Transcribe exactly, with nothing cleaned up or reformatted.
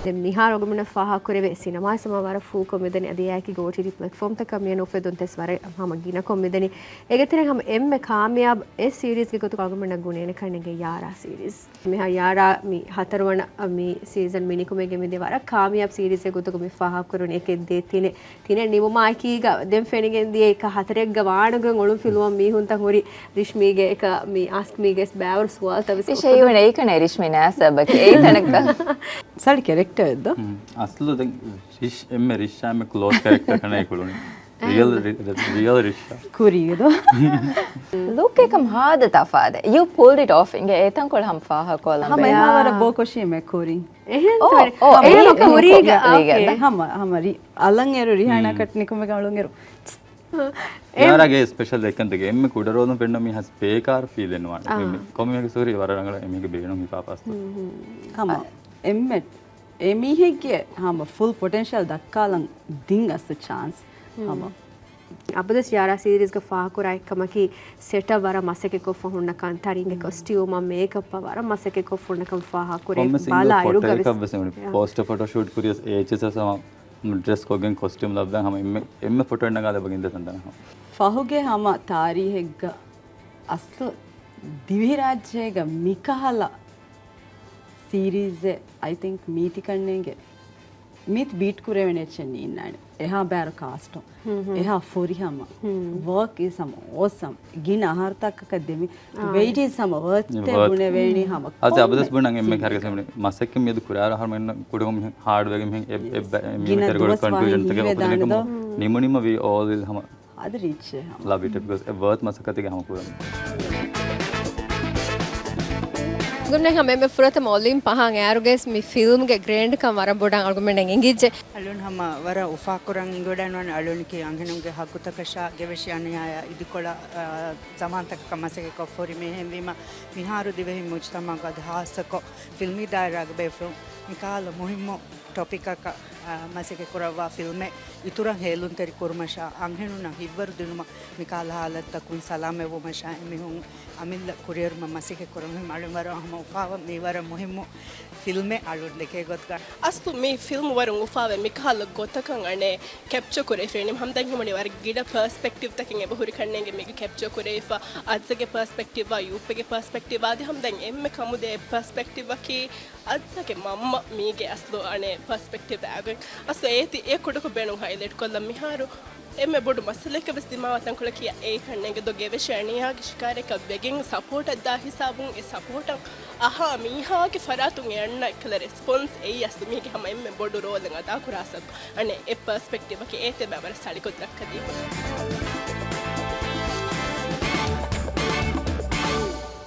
ދެން މިހާރު އަޅުގަނޑުމެންނަށް ފާހަގަކުރެވޭ ސިނަމާ ސަމާ ވަރަށް ފޫކޮށް މިދަނީ. އަދި އެއާއެކީގަ އޯޓީޓީ ޕްލެޓްފޯމްތަކަށް މިއަންނަ އުފެދުންތައް ވެސް ވަރަށް ހަމަ ގިނަކޮށް މިދަނީ. އޭގެ ތެރެއިން ހަމަ އެންމެ ކާމިޔާބު އެއް ސީރީޒްގެ ގޮތުގަ އަޅުގަނޑުމެންނަށް ގުނޭނެ ކަންނޭނގެ ޔާރާ ސީރީޒް. މިހާ ޔާރާ މި ހަތަރުވަނަ މި ސީޒަން މި ނިކުމެގެ މިދެ ވަރަށް ކާމިޔާބު ސީރީޒެއް ގޮތުގަ މި ފާހަގަކުރުނީ އެކެއް ދޭ ތިނެއް. ތިނެއް ނިމުމާއެކީގަ ދެން ފެނިގެން ދިޔަ އެކަ ހަތަރެއްގަ ވާނުގެ އޮޅުން ފިލުވަން މީހުންތައް ހުރި ރިޝްމީގެ އެކަ މި އާސްކް މީގެ ބާވަރު ސުވާލުތައް ވެސް އިޝޭ އުފެދުން. އޭކަނެ ރިޝްމީ ނާސަބަކީ އެއް ތަނަކަށް. ސަޅި ކެރެކްޓަރެއް ދޯ؟ ހުން. އަސްލު ދެން ރިޝް އެންމެ ރިޝް އެންމެ ކްލޯސް ކެރެކްޓަރ ކަނެ ކުޅުނީ. ރިއަލް ރި-، ރިއަލް ރިޝް. ކުރީގެ ދޯ؟ ލުކް އެކަމް ހާދަ ތަފާދެ. You pulled it off. އިނގޭ އޭތަންކޮޅ ހަމަ ފާހަކޮލަން ހަމަ ބޭ. އެހާވަރަށް ބޯ ކޮށީމޭ ކުރިން. އެހެން އޯ، ތުވެ-، އޯ، އެހެން މީ ކުރީގަ، ކުރީގަ. އޯކޭ. ހަމަ، ހަމަ ރި-، އަލަން އޭރު ރިހާނާ ކަޓް ނިކުމެގަ އަޅުން އޭރު. އެ- ޔާރާގެ ސްޕެޝަލް ދެކަންތަކެއް އެންމެ ކުޑަރޯލުން ފެންނަ މީހާސް ބޭކާރު ފީލެއް ނުވާނެ. އާ. މި-، މި-، ކޮންމެ މީހަކު ސޯރީ ވަރަށް ރަނގަޅަށް އެމީހެއްގެ ބޭނުން ހިފާފަސް. ހަމަ އެންމެ، އެ މީހެއްގެ ހަމަ ފުލް ޕޮޓެންޝަލް ދައްކާލަން ދިން އަސްލު ޗާންސް. ހަމަ. އަބަދުސް ޔާރާ ސީރީޒްގަ ފާހަކުރާ އެއްކަމަކީ ސެޓަށް ވަރަށް މަސައްކަތްކޮށްފަ ހުންނަ ކަން، ތަރިންގެ ކޮސްޓިއުމަށް މޭކަޕަށް ވަރަށް މަސައްކަތްކޮށްފަ ހުންނަ ކަން ފާހަކުރޭ. ކޮންމެސް ބަލާ އިންގިލިޝް އިރުގަ ފޮޓޯއަކަށް ވެސް އެ ޕޯސްޓަރ ފޮޓޯޝޫޓް ކުރިޔަސް އޭޗްއެސް އަސް ހަމަ ޑްރެސް ކޮށްގެން ކޮސްޓިއުމް ލައްވާ ހަމަ އެންމެ، އެންމެ ފޮޓޯއެއް ނަގާލެއްވަގެން ދެތަން ދަނަ ހަމަ. ފަހުގެ ހަމަ ތާރީހެއްގަ އަސްލު ދިވެހިރާއްޖޭގަ މިކަހަލަ ސީރީޒެއް އައި ތިންކް މީތި ކަންނޭނގެ މީތި ބީޓް ކުރެވޭނެ އެއްޗެއް ނީންނާނެ. އެހާ ބާރު ކާސްޓު، އެހާ ފުރިހަމަ، ވާކް އިސް ހަމަ އޯސަމް. ގިނަ އަހަރުތަކަކަށް ދެމި ވެއިޓީސް ހަމަ ވާތްތޭ ބުނެވޭނީ ހަމަ އަދި އަބަދަސް ބުނަން އެންމެ ކަރިގަސް މަސައްކަތް މިއަދު ކުރާ އަހަރުމެން ކުޑަކޮށް މިހެން ހާޑްވޭގެ މިހެން އެ، އެ، މި ގިނަ ތެރެގޮޅު ދުވަސް ކޮންޓްރިބިއުޝަންތަކެއް ވަނީ އުފެދުނެކު ނިމުނީމަ ވީ އޯލް އިން ހަމަ އަދި ރީޗް ހަމަ. ލަވް އިޓް ބިކޮސް އެ ވާތް މަސައްކަތެއްގެ ހަމަ ކުރަން. ގުމްނެ ހަމަ އެންމެ ފުރަތަމަ އޮލިން ޕަހާން އައިރުގަސް މި ފިލްމްގެ ގްރޭންޑްކަން ވަރަށް ބޮޑަށް އަޅުގަނޑަށް އެނގިއްޖެ. އަޅުން ހަމަ ވަރަށް އުފާކުރަން އިނގިވަޑައިނުވާނެ އަޅުންގެ އަންހެނުންގެ ހައްގުތަކަށާ ގެވެށި އަނިޔާޔާ އިދިކޮޅަށް، އާ، ޒަމާންތަކަކަށް މަސައްކަތް ކޮށްފަ ހުރި މީހެއްވީމަ، މިހާރު ދިވެހި މުޖްތަމަޢުގަ އަދި ހާއްސަކޮށް ފިލްމީ ދާއިރާގަ ބޭފުޅުން މިކަހަލަ މުހިއްމު ޓޮޕިކަކަށް، އާ، މަސައްކަތް ކުރައްވާ ފިލްމެއް އިތުރަށް ހޭލުންތެރި ކުރުމަށާ، އަންހެނުންނަށް ހިތްވަރު ދިނުމަށް މިކަހަލަ ހާލަތްތަކުން ސަލާމަތްވުމަށާ އެމީހުން އަމިއްލަ ކުރިއެރުމަށް މަސައްކަތް ކުރަމުން އަޅުން ވަރަށް ހަމަ އުފާވަ މީ ވަރަށް މުހިއްމު ފިލްމެއް އަޅުން ދެކޭ ގޮތުގަ. އަސްލު މި ފިލްމް ވަރަށް އުފާވެ މިކަހަލަ ގޮތަކަށް އަނެއް ކެޕްޗަ ކުރެވިފައި ނިމް ހަމްދަން ހިމުނި ވަރަށް ގިނަ ޕަރސްޕެކްޓިވްތަކެއް އެބަހުރި ކަންނޭނގެ މީގެ ކެޕްޗަ ކުރެވިފަ އަޒްޒަގެ ޕަރސްޕެކްޓިވްއާ ޔޫޕްގެ ޕަރސްޕެކްޓިވްއާ އަދި ހަމްދަން އެންމެ ކަމުދޭ ޕަރސްޕެކްޓިވްއަކީ އަޒްޒަގެ މަންމަ މީގެ އަސްލު އަނެއް ޕަރސްޕެކްޓިވްއާގެން އަސްލު އޭތި އެ ކުޑަކޮށް ބޭނުން ހައިލައިޓް ކޮށްލަން މިހާރު އެންމެ ބޮޑު މައްސަލައެއްކަ ވެސް ދިމާވާ ތަންކޮޅަކީ އެއީ ކަންނޭނގެ ދޯ ގެވެށި އަނިޔާގެ ޝިކާރަކަށް ވެގެން ސަޕޯޓަށް ދާ ހިސާބުން އެ ސަޕޯޓަށް އަހާ މީހާގެ ފަރާތުން އެ އަންނަ އެއްކަލަ ރެސްޕޮންސް އެއީ އަސްލު މީގެ ހަމަ އެންމެ ބޮޑު ރޯލެއް އަދާކުރާ ސަބަބު އަނެއް އެ ޕަރސްޕެކްޓިވްއަކީ އޭތެ ބައި ވަރަށް ސަޅިކޮށް ދައްކަދީފަ.